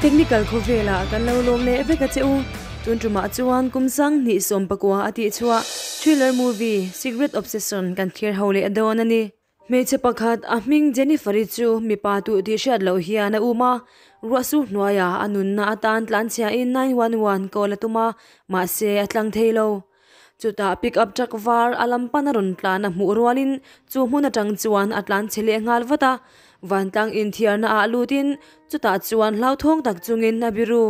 Technical khawvelah kan lo lawm leh vek a che u. Tun tumah chuan kum sanghnih sawmpakua a tihchhuah thriller movie Secret Obsession kan thlir ho leh dawn a ni. Hmeichhe pakhat a hming Jennifer-i chu mipa tuh tih hriat loh hian a um a, ruah sur hnuaiah a nunna atan tlanchhiain 911 call a tum a, mahse a tlang thei lo. Chutah pick up truck var a lam pan a rawn tlan a hmuh rualin chu hmun atang chuan a tlan chhe leh nghal vat a, vantlang inthiarna ah lutin chutah chuan hlauthawng tak chungin a biru.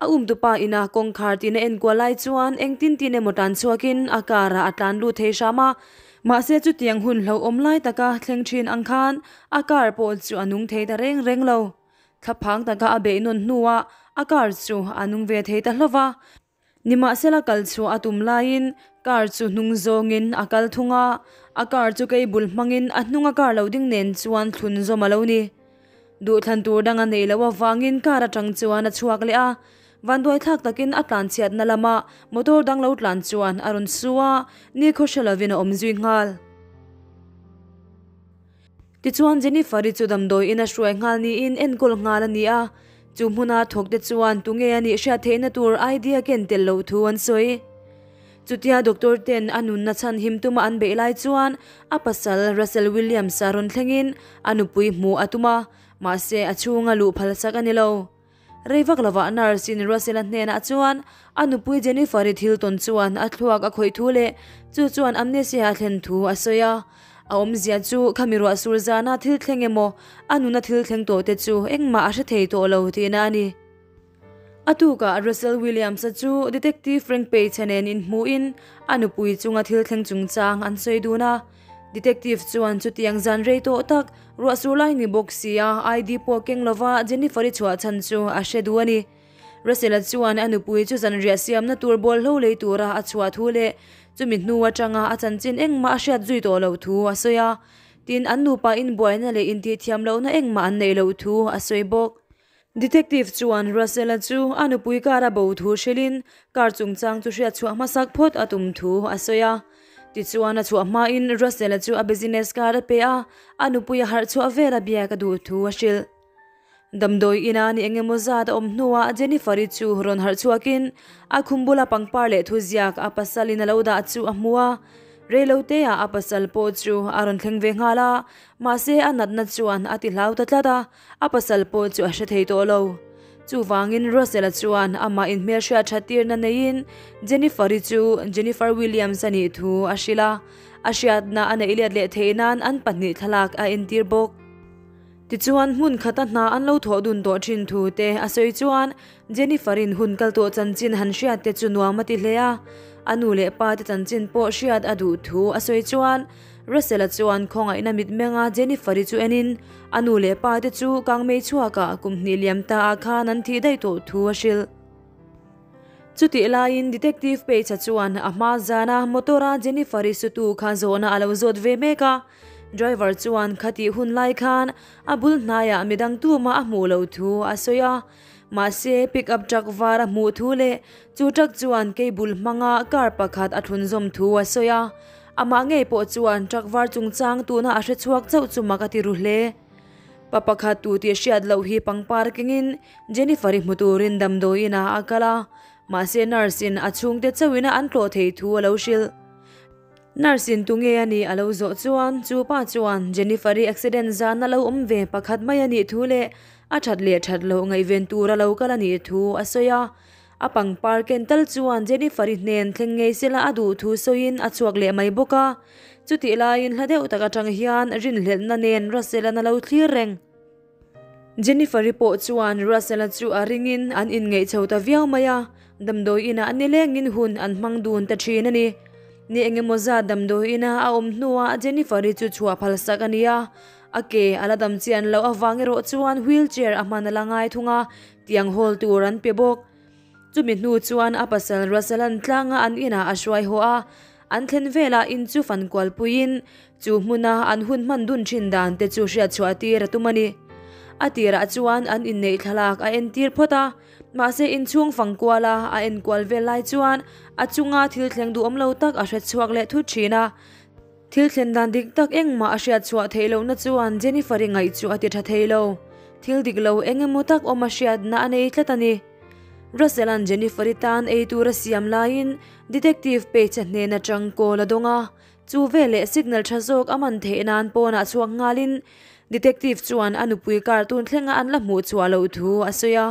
A umtupa ina kawngkhar tina enkual lai chuan engtin tin emaw tan chhuakin a car ah a tlan lut thei hram a, mahse chutiang hun hlauhawm lai taka thleng thin ang khan a car pawh chu a nung thei ta reng reng lo. Thlaphang taka a beih nawn hnuah a car chu a nung ve thei ta hlauh va. Nimahsela kal chhuah a tum laiin car chu hnung zawngin a kal thung a, a car chu cable hmangin a hnunga car lo ding nen chuan thlun zawm a lo ni. Duhthlan tur dang a neih loh avangin car atang chuan a chhuak leh a, vanduai thlak takin a tlan chhiatna lamah motor dang lo tlan chuan a rawn su a, nikhaw hre lovin a awm zui nghal. Tichuan Jennifer-i chu damdawi in a hruai nghal niin enkawl nghal a ni a, chu hmuna thawkte chuan tunge a nih hriat theihna tur idea ken tel loh thu an sawi. Chutia doctor ten a nunna chhan him tuma an beih lai chuan a pasal Russell Williams-a rawn thlengin a nupui hmuh a tum a, mahse a chhunga luh phalsak a ni lo. Rei vak lovah nurse in Russell-a hnenah chuan a nupui Jennifer-i thil tawn chuan a thluak a khawih thu leh chu chuan amnesia a thlen thu a sawi a. A awmzia chu khami ruah sur zana thil thleng emaw a nuna thil thleng tawh te chu engmah a hre thei tawh lo tihna a ni. A tukah Russell Williams-a chu Detective Frank Page-a nen inhmuhin a nupui chunga thil thleng chungchang an sawi dun a. Detective chuan chutiang zan rei tawh tak ruah sur lai ni bawk sia ID pawh keng lova Jennifer-i chhuah chhan chu a hre duh a ni. Russell-a chuan a nupui chu zanriah siamna tur bawlhlo lei tura a chhuah thu leh chumi hnu atanga a chanchin engmah a hriat zui tawh loh thu a sawi a. Tin, an nupa inbuaina leh intihthiam lohna engmah an neih loh thu a sawi bawk. Detective chuan Russell-a chu a nupui car a bo thu hrilhin car chungchang chu hriat chhuah hmasak phawt a tum thu a sawi a. Tichuan a chhuah hmain Russell-a chu a business card a pe a, a nupui a harh chhuah vel a biak a duh thu a hrilh. Damdawi ina ni eng emaw zat a awm hnuah Jennifer-i chu rawn harh chhuakin a khum bula pangpar leh thuziak a pasalin a lo dah chu a hmu a. Reiloteah a pasal pawh chu a rawn thleng ve nghal a, mahse a natna chuan a ti hlau ta tlat a. A pasal pawh chu a hre thei tawh lo. Chuvangin Russell-a chuan amah inhmelhriat that tirna neiin Jennifer-i chu Jennifer Williams a nih thu a hrilh a, a hriatna a neih let leh theih nan an pahnih thlalak a entir bawk. Tichuan hmun khata hna an lo thawh dun tawh thin thu te a sawi chuan Jennifer-in hun kal tawh chanchin han hriat te chu nuam a ti hle a, a nu leh pa te chanchin pawh hriat a duh thu a sawi chuan Russell-a chuan khawngaihna mitmenga Jennifer-i chu enin a nu leh pa te chu kangmei chhuakah kum hnih liam ta ah khan an thih daih tawh thu a hrilh. Chutih laiin Detective Page-a chuan a hma zana motor-a Jennifer-i sutu kha zawhna a lo zawt ve mek a, driver chuan khatih hun lai khan a bul hnaiah midang tumah a hmuh loh thu a sawi a, mahse pick up truck var a hmuh thu leh chu truck chuan cable hmanga car pakhat a thlunzawm thu a sawi a. Amah ngei pawh chuan truck var chungchang tuna a hre chhuak chauh chu mak a ti ru hle. Pa pakhat tu tih hriat loh hi pangpar kengin Jennifer-i hmu turin damdawi inah a kal a, mahse nurse in a chhungte chauhin a an tlawh thei thu a lo hrilh. Nurse in tunge a nih a lo zawh chuan chu pa chuan Jennifer-i accident zan a lo awm ve pakhat mai a nih thu leh a that leh that loh ngaihven tur a lo kal a nih thu a sawi a. A pangpar ken tal chuan Jennifer-i hnen thleng ngei sela a duh thu sawiin a chhuak leh mai bawk a. Chutih laiin hla deuh tak atang hian rinhlelhna nen Russell-an a lo thlir reng. Jennifer-i pawh chuan Russell-a chu a ringin an inngeih chho ta viau mai a, damdawi inah nilengin hun an hmang dun ta thin a ni. Ni engemaw zat damdawi ina a awm hnuah Jennifer-i chu chhuah phalsak a ni a, a ke a la dam chian loh avang erawh chuan wheelchair a hman a la ngai thung a, Tiang hawl tur an pe bawk. Chumi hnu chuan a pasal Russell-a'n tlanga an inah a hruai haw a, an thlen velah in chu fan kual puiin chu hmuna an hun hman dun thin dan te chu hriat chhuah tir a tum a ni. A tirah chuan an inneih thlalak a entir phawt a, mahse inchhung fang kuala a enkual vel lai chuan a chunga thil thleng duhawm lo tak a hre chhuak leh thut thin a. Thil thlen dan dik tak engmah a hriat chhuah theih lohna chuan Jennifer-i ngaih chu a ti tha thei lo. thil dik lo eng emaw tak awm a hriatna a nei tlat a ni. Russell-a'n Jennifer-i tan ei tur a siam laiin Detective Page-a hnen atang call a dawng a, chu veleh signal tha zawk a man theih nan pawnah chhuak nghalin Detective chuan a nupui car tun thlenga an la hmuh chhuah loh thu a sawi a.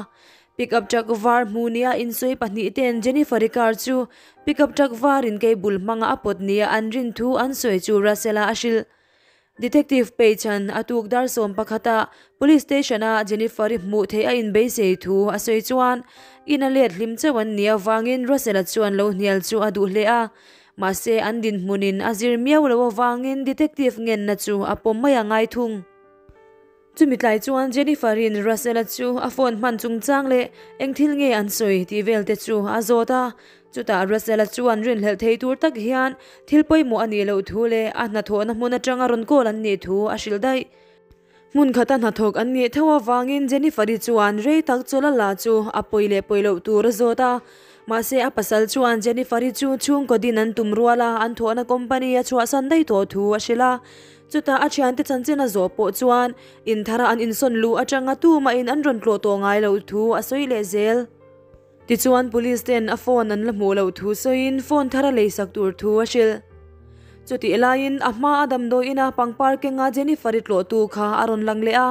Pickup truck var hmu nia insawi pahnih ten Jennifer-i car chu pickup truck varin cable hmanga a pawt nia an rin thu an sawi chu Russell-a a hrilh. Detective Page-a'n a tuk dar 11 ah Police Station-a Jennifer-i hmuh theih a inbeisei thu a sawi chuan in a let hlim chauh an nih avangin Russell-a chuan lo hnial chu a duh hle a. Mahse an dinhmunin a zir miau lo avangin Detective ngenna chu a pawm mai a ngai thung. Chumi tlai chuan Jennifer-in Russell-a chu a phone hman chungchang leh eng thil nge an sawi tih vel te chu a zawt a. Chutah Russell-a chuan rinhlelh thei tur tak hian thil pawimawh a nih loh thu leh a hnathawhna hmun atanga rawn call an nih thu a hrilh daih. Hmun khata hnathawk an nih tho avangin Jennifer-i chuan rei tak chawlh a la chu a pawi leh pawi loh tur a zawt a. Mahse a pasal chuan Jennifer-i chu chhungkaw din an tum rual a, an thawhna company a chhuahsan daih tawh thu a hrilh a. Chutah a thiante chanchin a zawh pawh chuan in thara an insawn luh atanga tumahin an rawn tlawh tawh ngai loh thu a sawi leh zel. Tichuan police ten a phone an la hmuh loh thu sawiin phone thar a leisak tur thu a hrilh. Chutih laiin a hma a damdawi ina pangpar kenga Jennifer-i tlawhtu kha a rawn lang leh a,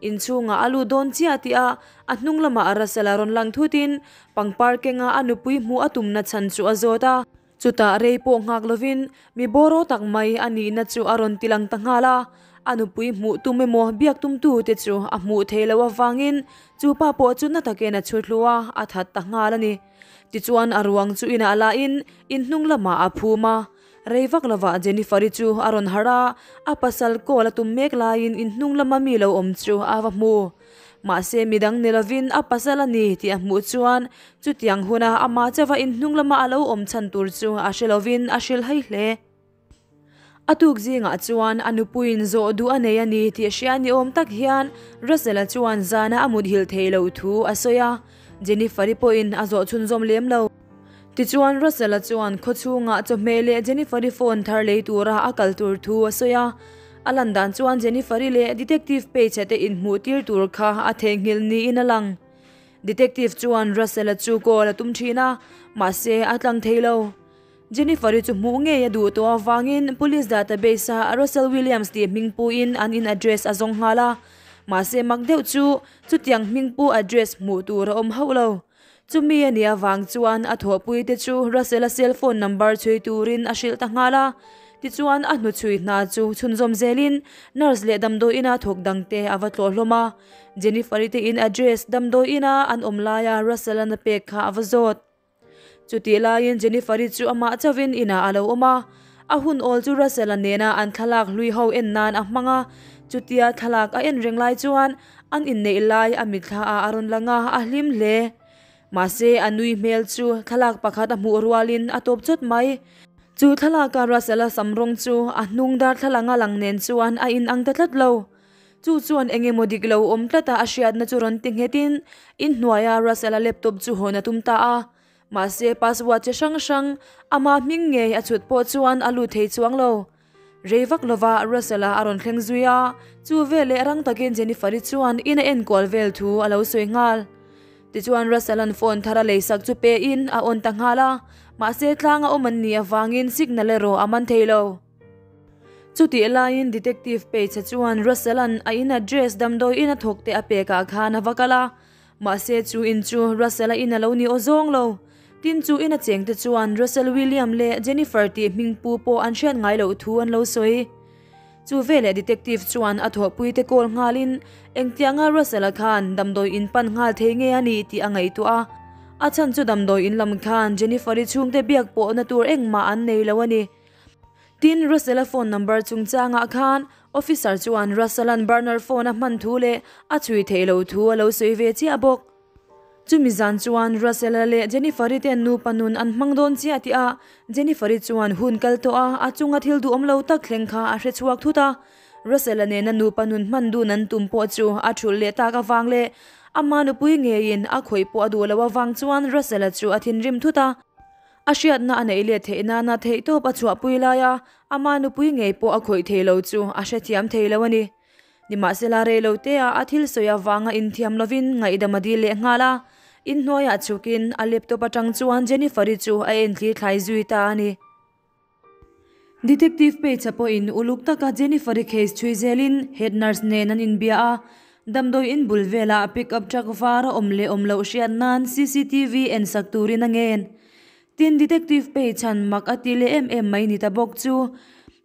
inchhungah a lut dawn chiah tih a a hnung lamah Russell-a rawn lang thutin pangpar kenga a nupui hmuh a tumna chhan chu a zawt a. Chutah rei pawh nghak lovin mi bawraw tak mai a nihna chu a rawn ti lang ta nghal a, a nupui hmuh tum emaw biak tumtu te chu a hmuh theih loh avangin chu pa pawh chu na takin a chhu thlu a, a that ta nghal a ni. Tichuan a ruang chu inah lahin in hnung lamah a phum a, rei vak lovah Jennifer-i chu a rawn harh a, a pasal call a tum mek laiin in hnung lama mi lo awm chu a va hmu. Mahse midang ni lovin a pasal a ni tih a hmuh chuan chutiang huna amah chauha inhnung lama a lo awm chhan tur chu a hre lovin a hrilh hai hle. A tuk zingah chuan a nupuiin zawh duh a nei a ni tih hria ni awm tak hian Russell-a chuan zana a muthilh theih loh thu a sawi a, Jennifer-i pawhin a zawh chhunzawm lem lo. Tichuan Russell-a chuan khawchhungah chawhmeh leh Jennifer-i phone thar lei tura a kal tur thu a sawi a. A lan dan chuan Jennifer-i leh Detective Page-a te inhmuh tir tur kha a theihnghilh niin a lang. Detective chuan Russell-a chu call a tum thin a, mahse a tlang thei lo. Jennifer-i chu hmuh ngei a duh tawh avangin Police database-a Russell Williams tih hming puin an in address a zawng nghal a. Mahse mak deuh chu chutiang hming pu address hmuh tur a awm hauh lo. Chumi a nih avang chuan a thawhpuite chu Russell-a cell phone number chhui turin a hrilh ta nghal a. Tichuan a hnuchhui hna chu chhunzawm zelin nurse leh damdawi ina thawk dangte a va tlawh hlawm a. Jennifer-i te in address damdawi ina an awm laia Russell-an a pek kha a va zawt. Chutih laiin Jennifer-i chu amah chauhin inah a lo awm a. A hun awl chu Russell-a nena an thlalak hlui ho en nan a hmang a. Chutia thlalak a en reng lai chuan An inneih lai a mitthla ah a rawn lang a, a hlim hle. Mahse, a nui hmel chu thlalak pakhat a hmuh rualin a tawp chawt mai. Chu thlalaka Russell-a sam rawng chu a hnung darthlalang a lang nen chuan a inang ta tlat lo. Chu chuan eng emaw dik lo awm tlata a hriatna chu rawn ti nghetin inhnuaia Russell-a laptop chu hawn a tum ta a. Mahse, password chi hrang hrang ama hming ngei a chhut pawh chuan a lut thei chuang lo. Rei vak lova Russell-a a rawn thleng zui a, chu veleh rang takin Jennifer-i chuan in a enkual vel thu a lo sawi nghal. Tichuan Russell-a'n phone thar a leisak chu pein a on ta nghal a, mahse tlang a awm an nih avangin signal erawh a man thei lo. Chutih laiin Detective Page-a chuan Russell-a'n a in address damdawi in a thawk te a pekah khan a va kal a, Mahse chu in chu Russell-a in a lo ni aw zawng lo. Tin chu in a chengte chuan Russell William leh Jennifer tih hming pu pawh an hriat ngai loh thu an lo sawi. Chu veleh detective chuan a thawhpuite call nghalin engtianga Russell-a khan damdawi in pan nghal thei nge a ni tih a ngaihtuah a. A chhan chu damdawi in lam khan Jennifer-i chhungte biak pawhna tur engmah an nei lo a ni. Tin, Russell-a phone number chungchangah khan Officer chuan Russell-a'n burner phone a hman thu leh a chhui theih loh thu a lo sawi ve chiah bawk. Chumi zan chuan Russell-a leh Jennifer-i ten nupa nun an hmang dawn chiah tih a, Jennifer-i chuan hun kal tawh a, a chunga thil duhawm lo tak thleng kha a hre chhuak thut a. Russell-a nena nupa nun hman dun an tum pawh chu a thulh leh tak avang leh ama nupui ngeiin a khawih pawh a duh loh avang chuan Russell-a chu a thinrim thut a. A hriatna a neih let theih nana theihtawp a chhuahpui lai a, ama nupui ngei pawh a khawih thei lo chu a hrethiam thei lo a ni. Nimahsela reilotea a thil sawi avanga inthiam lovin ngaihdam a dil leh nghal a, inhnuaiah chhukin a laptop atang chuan Jennifer-i chu a enthlir thlai zui ta a ni. Detective Page-a pawhin uluk taka Jennifer-i case chhui zelin head nurse nen an inbia a, damdawi in bul velah pick up truck var a awm leh awm loh hriat nan cctv en sak turin a ngen. Tin, Detective Page-a'n mak a ti leh em em mai ni ta bawk chu.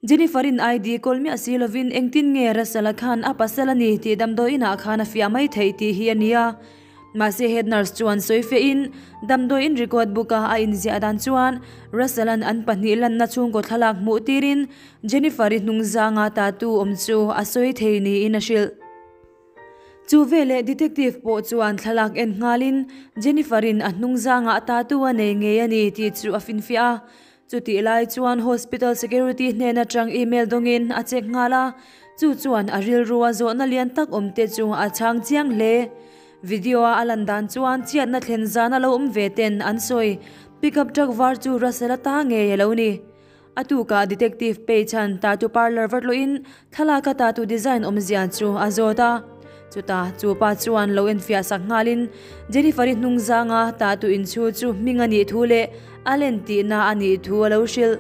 Jennifer-in ID kawl miah si lovin engtin nge Russell-a khan a pasal a ni tih damdawi inah khan a fiah mai theih tih hi a ni a. Mahse head nurse chuan sawi fehin damdawi in record book-a a inziah dan chuan Russell-a'n an pahnih lanna chhungkaw thlalak hmuh tirin Jennifer-i hnungzanga tattoo awm chu a sawi thei niin a hrilh. Chu veleh detective pawh chuan thlalak en nghalin Jennifer-in a hnungzangah tattoo a nei ngei a ni tih chu a finfiah a. Chutih lai chuan hospital security hnen atang email dawngin a check nghal a, chu chuan a rilrua zawhna lian tak awm te chu a chhang chiang hle. Video-a a lan dan chuan chiatna thlen zan a lo awm ve ten an sawi, pickup truck var chu Russell-a ta ngei a lo ni. A tukah detective page han tattoo parlour va tlawhin thlalaka tattoo design awmzia chu a zawt a. Chutah chu pa chuan lo enfiah sak nghalin Jennifer-i hnungzanga tattoo inchhu chu hming a nih thu leh a len tihna a nih thu a lo hrilh.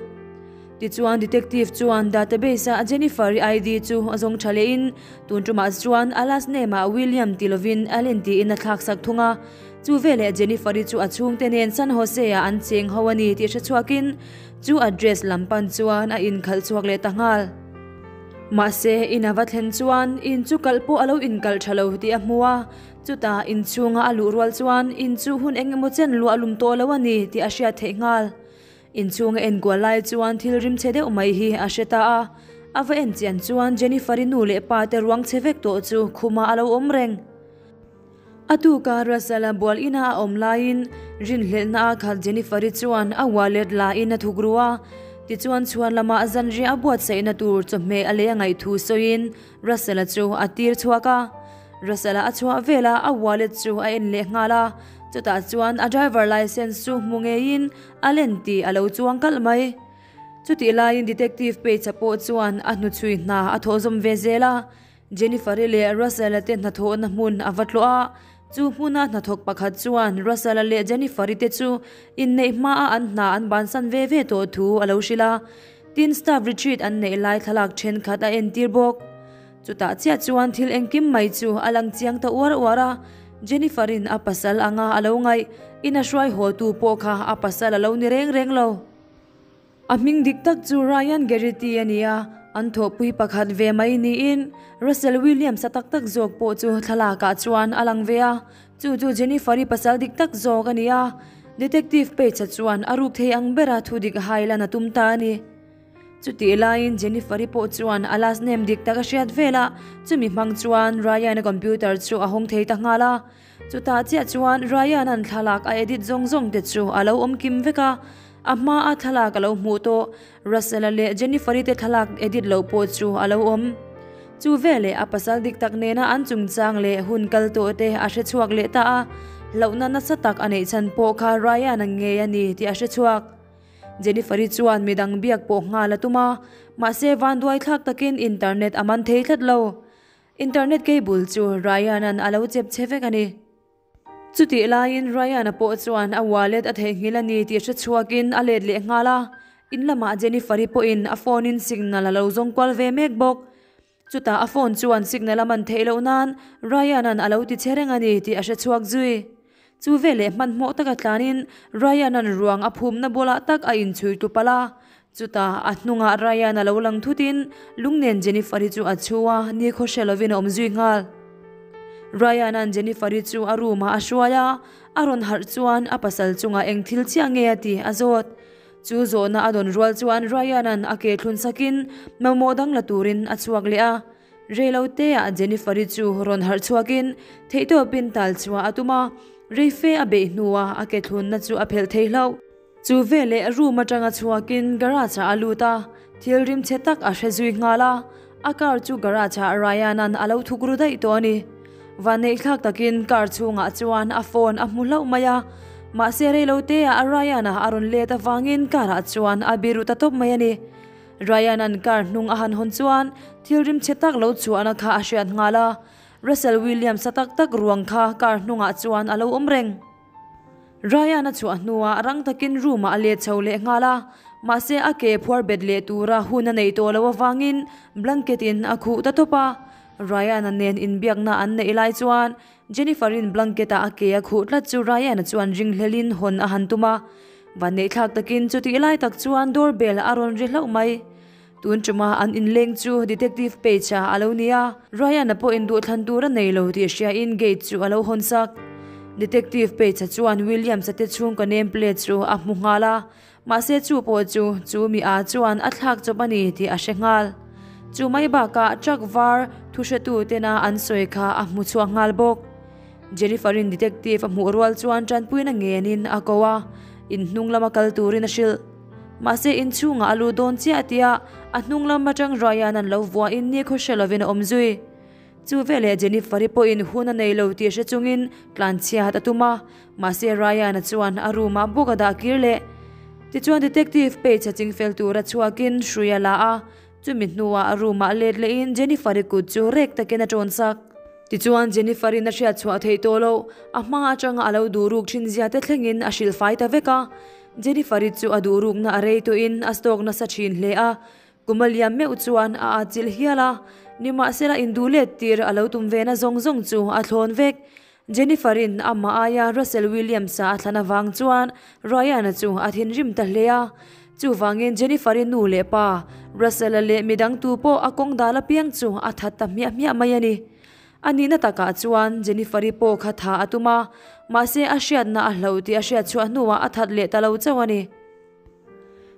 Tichuan detective chuan database-a Jennifer-i ID chu a zawng tha lehin tun tumah chuan a last name-ah William ti lovin Allen tiin a thlak sak thung a. Chu veleh Jennifer-i chu a chhungte nen San Jose-ah an cheng ho a ni tih hre chhuakin Chu address lam pan chuan a inkhalh chhuak leh ta nghal. Mahse, in a va thlen chuan in chu kalh pawh a lo inkalh tha lo tih a hmu a, chutah inchhunga a luh rual chuan in chu hun eng emaw chen luah lum tawh lo a ni tih a hriat theih nghal. Inchhunga enkual lai chuan thil rim chhe deuh mai hi a hre ta a, a va en chian chuan Jennifer-i nu leh pa te ruang chhe vek tawh chu khumah a lo awm reng. A tuka Russell-a bual ina a awm laiin rinhlelhna a khat Jennifer-i chuan a wallet la in a thuk ru a, tichuan chhuan lamah zanriah a buatsaihna tur chawhmeh a lei a ngaih thu sawiin Russell-a chu a tir chhuak a. Russell-a a chhuah velah a wallet chu a en leh nghal a, chutah chuan a driver licence chu hmu ngeiin a len tih a lo chuang kalh mai. Chutih laiin Detective Page-a pawh chuan a hnuchhui hna a thawh zawm ve zel a, Jennifer-i leh Russell-a te hnathawhna hmun a va tlawh a, chu hmuna hnathawk pakhat chuan Russell-a leh Jennifer-i te chu inneih hmaa an hna an bansan ve ve tawh thu a lo hrilh a. Tin, staff retreat an neih lai thlalak thenkhat a entir bawk. Chutah chiah chuan thil engkim mai chu a lang chiang ta uar uar a, Jennifer-i'n a pasal anga a lo ngaih, in a hruai haw tu pawh kha a pasal a lo ni reng reng lo. A hming dik tak chu Ryan Garrity a ni a, an thawhpui pakhat ve mai niin Russell Williams a tak tak zawk pawh chu thlalakah chuan a lang ve a, chu chu Jennifer-i pasal dik tak zawk a ni a, Detective Page-a chuan a ruk thei ang bera thu dik hailan a tum ta a ni. Chutih laiin Jennifer-i pawh chuan a last name dik tak a hriat vel a, chumi hmang chuan Ryan-a computer chu a hawng thei ta nghal a. Chutah chiah chuan Ryan-a'n thlalak a edit zawng zawng te chu a lo awm kim vek a, a hmaa thlalak a lo hmuh tawh Russell-a leh Jennifer-i te thlalak edit loh pawh chu a lo awm. Chu veleh a pasal dik tak nena an chungchang leh hun kal tawh te a hre chhuak leh ta a, hlauhna nasa tak a neih chhan pawh kha Ryan-a ngei a ni tih a hre chhuak. Jennifer-i chuan midang biak pawh nghal a tum a, mahse vanduai thlak takin internet a man thei tlat lo. Internet cable chu Ryan-a'n a lo chep che vek a ni. Chutih laiin Ryan-a pawh chuan a wallet a theihnghilh a ni tih hre chhuakin a let leh nghal a, in lamah Jennifer-i pawhin a phone-in signal a lo zawng kual ve mek bawk. Chutah a phone chuan signal a man theih loh nan Ryan-a'n a lo ti che reng a ni tih a hre chhuak zui. Chu veleh hmanhmawh taka tlanin Ryan-a'n ruang a phumna bulah tak a inchhui tlu palh a, Chutah a hnungah Ryan a lo lang thutin lungnen Jennifer-i chu a chhu a, ni khaw hre lovin a awm zui nghal. Ryan-a'n Jennifer-i chu a room-ah a hruai a, a rawn harh chuan a pasal chungah eng thil chiah nge a tih a zawt. Chu zawhna a dawn rual chuan Ryan-a'n a ke thlun sakin mamawh dang la turin a chhuak leh a. Reiloteah Jennifer-i chu rawn harh chhuakin theihtawpin tal chhuah a tum a, reife a beih hnuah a ke thlunna chu a phelh thei hlauh. Chu veleh room atanga chhuakin garage ah a lut a, thil rim chhe tak a hre zui nghal a, a car chu garage ah Ryan-a'n a lo thuk ru daih tawh a ni. Vanneihthlak takin car chhungah chuan a phone a hmu hlauh mai a, mahse reilote ah Ryan-a a rawn let avangin car ah chuan a biru ta tawp mai a ni. Ryan-a'n car hnung a han hawn chuan thil rimchhe tak lo chhuahna kha a hriat nghal a, Russell Williams-a tak tak ruang kha car hnungah chuan a lo awm reng. Ryan-a chhuah hnuah rang takin room-ah a let chho leh nghal a, mahse a ke phuar bet leh tura hun a neih tawh loh avangin blanket-in a khuh ta tawp a. Ryan-a nen inbiakna an neih lai chuan Jennifer-in blanket-a a ke a khuh tlat chu Ryan-a chuan ringhlelin hawn a han tum a. Vanneihthlak takin chutih lai tak chuan doorbell a rawn ri hlauh mai. Tun ṭuma an inleng chu Detective Page-a a lo ni a, Ryan-a pawhin duhthlan tur a nei lo tih hriain gate chu a lo hawn sak. Detective Page-a chuan Williams-a te chhungkaw name plate chu a hmu nghal a, mahse chu pawh chu chu mi a chuan a thlak chawp a ni tih a hre nghal. Chu mai bakah truck var thuhretu tena an sawi kha a hmu chhuak nghal bawk. Jennifer-in detective a hmuh rual chuan ṭanpuina ngenin a ko a, inhnung lama kal turin a hrilh. Mahse inchhungah a lu dawn chiah tia a hnung lam atang Ryan an lo vuahin ni khaw hre lovin a awm zui. Chu veleh Jennifer-i pawhin hun a nei lo tih hre chungin tlanchhiat a tum a, mahse Ryan-a chuan a room-ah bawk a dah kir leh. Tichuan Detective Page a chingfel tura chhuakin hrui a la a, chumi hnuah a room-ah let lehin Jennifer-i kut chu rek takin a tawn sak. Tichuan Jennifer-in a hriat chhuah theih tawh loh, a hma atanga a lo duh ruk thin zia te thlengin a hrilh fai ta vek a. Jennifer-i chu a duh rukna a rei tawhin a stalk nasa thin hle a, kum a liam meuh chuan a atchilh hial a, nimahsela induh let tir a lo tum ve na zawng zawng chu a thlawn vek. Jennifer-in amah aia Russell Williams-a a thlan avang chuan Ryan-a chu a thinrim ta hle a, chuvangin Jennifer-i nu leh pa, Russell-a leh midang tu pawh a kawng dal apiang chu a that ta hmiah hmiah mai a ni. A nihna takah chuan Jennifer-i pawh kha tha a tum a, mahse a hriatna a hloh tih a hriat chhuah hnuah a that leh ta lo chauh a ni.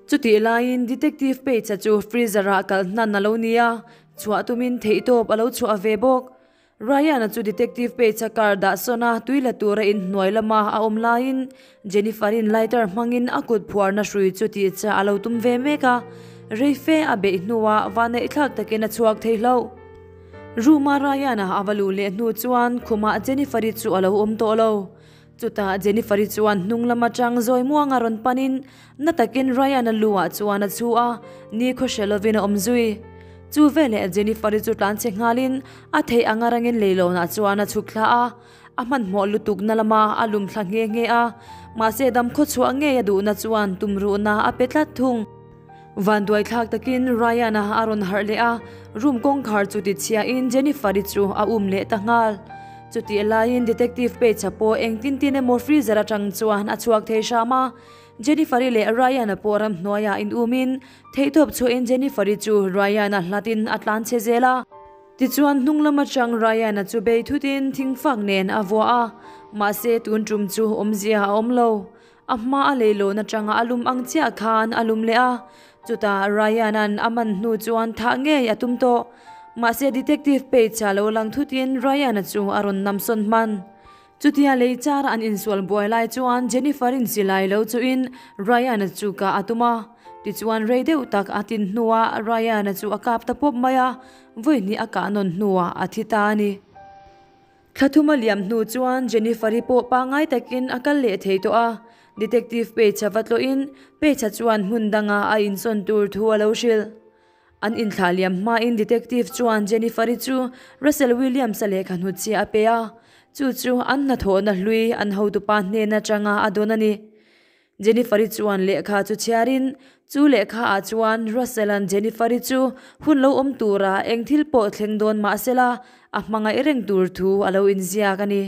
Chutih laiin Detective Page-a chu freezer-ah kalh hnan a lo ni a, chhuah tumin theihtawp a lo chhuah ve bawk. Ryan-a chu Detective Page-a car dah sawn a, tui la tura inhnuai lama a awm laiin Jennifer-in lighter hmangin a kut phuarna hrui chu tih chah a lo tum ve mek a, rei fe a beih hnuah vaneihthlak takin a chhuak thei hlauh. Room-a Ryan-a a va luh leh hnu chuan khumah Jennifer-i chu a lo awm tawh lo. Chutah Jennifer-i chuan hnung lam atang zawi muanga rawn panin na takin Ryan-a lu-ah chuan a chhu a, ni khaw hre lovin a awm zui. Chu veleh Jennifer-i chu tlanchhe nghalin a theih anga rangin leilawnah chuan a chhuk thla a, a hmanhmawh lutukna lama a lum thla nghe nghe a, mahse dam khaw chhuah ngei a duhna chuan tumruhna a pe tlat thung. Vanduaithlak takin Ryan-a a rawn harh leh a, room kawngkhar chu tichhiahin Jennifer-i chu a um leh ta nghal. Chutih laiin Detective Page-a pawh engtin tin emaw freezer atang chuan a chhuak thei hram a, Jennifer-i leh Ryan-a pawh ramhnuaiah in umin theihtawp chhuahin Jennifer-i chu Ryan-a hlatin a tlan che zel a. Tichuan hnung lam atang Ryan-a chu bei thutin thingfak nen a vuah a, mahse tun tum chu awmzia a awm lo. A hma a leilawn atanga a lum ang chiah khan a lum leh a, chutah Ryan-a'n a man hnu chuan thah ngei a tum tawh. Mahse Detective Page-a lo lang thutin Ryan-a chu a rawn namsawn hman. Chutia lei chara an insual buai lai chuan Jennifer-in silai lo chuhin Ryan-a chu kah a tum a. Tichuan rei deuh tak a tin hnuah Ryan-a chu a kap ta pawp mai a, vawi hnih a kah nawn hnuah a thi ta a ni. Thla thum a liam hnu chuan Jennifer-i pawh pangngai takin a kal leh thei tawh a, Detective Page-a va tlawhin Page-a chuan hmun danga a insawn tur thu a lo hrilh. An inthlah liam hmain Detective chuan Jennifer-i chu Russell Williams-a lehkha hnutchhiah a pe a, chu chu an hnathawhna hlui an hotupa hnen atanga a dawn a ni. Jennifer-i chuan lehkha chu chhiarin, chu lehkha ah chuan Russell-a'n Jennifer-i chu hun lo awm tura eng thil pawh thleng dawn mahsela a hmangaih reng tur thu a lo inziak a ni.